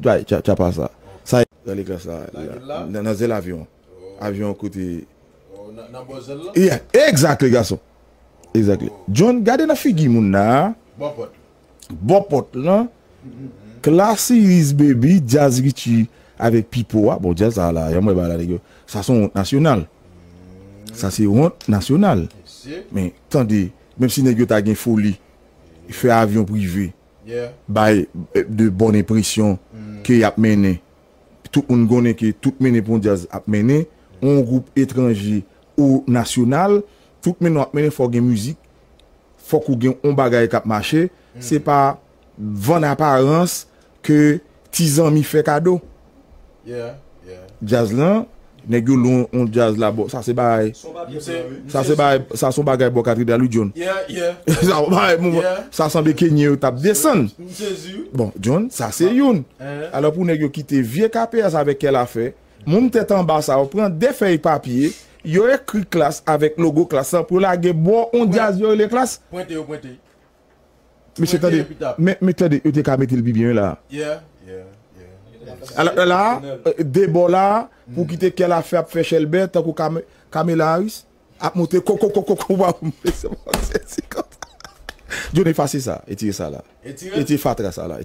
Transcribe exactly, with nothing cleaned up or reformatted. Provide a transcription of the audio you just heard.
Tcha, tcha, tcha pa sa. Sa, nan leklas la, nan, nan zèl avyon. Avyon kote. Yeah, exactly, gason. Exactly. John, gade nan figi moun la. Bò pòt. Bò pòt lan. Classy Riz Baby, Jazz Richie avèk Pipo a. Bon, djaz sa la, jan mwen ba la, nèg yo. Sa se yon wont nasyonal. Sa se wont nasyonal. Men, tande, menm si nèg yo ta gen foli, fè avyon prive, bay, eh, de bòn enpresyon ke y ap mennen. Tout moun konnen ke tout mennen pou yon djaz ap mennen, yon gwoup etranje ou nasyonal, tout mennen w ap mennen, fò gen mizik, fòk ou gen yon bagay k ap mache, se pa vann aparans ke ti zanmi fè kado. Djaz lan, nèg yo lou yon djaz la, bon, sa se bagay, sa se bagay, sa se yon bagay bò katedral, wi, John. Sa se yon bagay, bon, sa sanble Kenyen yo t ap desann. Bon, John, sa se youn. Alò, pou nèg yo kite vye K P S avèk Kè Lafè, moun tèt anba sa yo pran de fèy papye, yo ekri Klass avèk logo Klass lan pou yo lage bò yon djaz yo rele Klass. Pwente yo, pwente. Mesye, tande, men, men tande, yo te ka mete l pi byen la. Alò, la, eh, de bò la, pou kite Kè Lafè ap fè chèlbè, tankou Kame-, Kamela Harris, ap monte koko, koko, koko, pa pou mete se konsa. John, efase sa, etire sa la. Etire fatra sa la.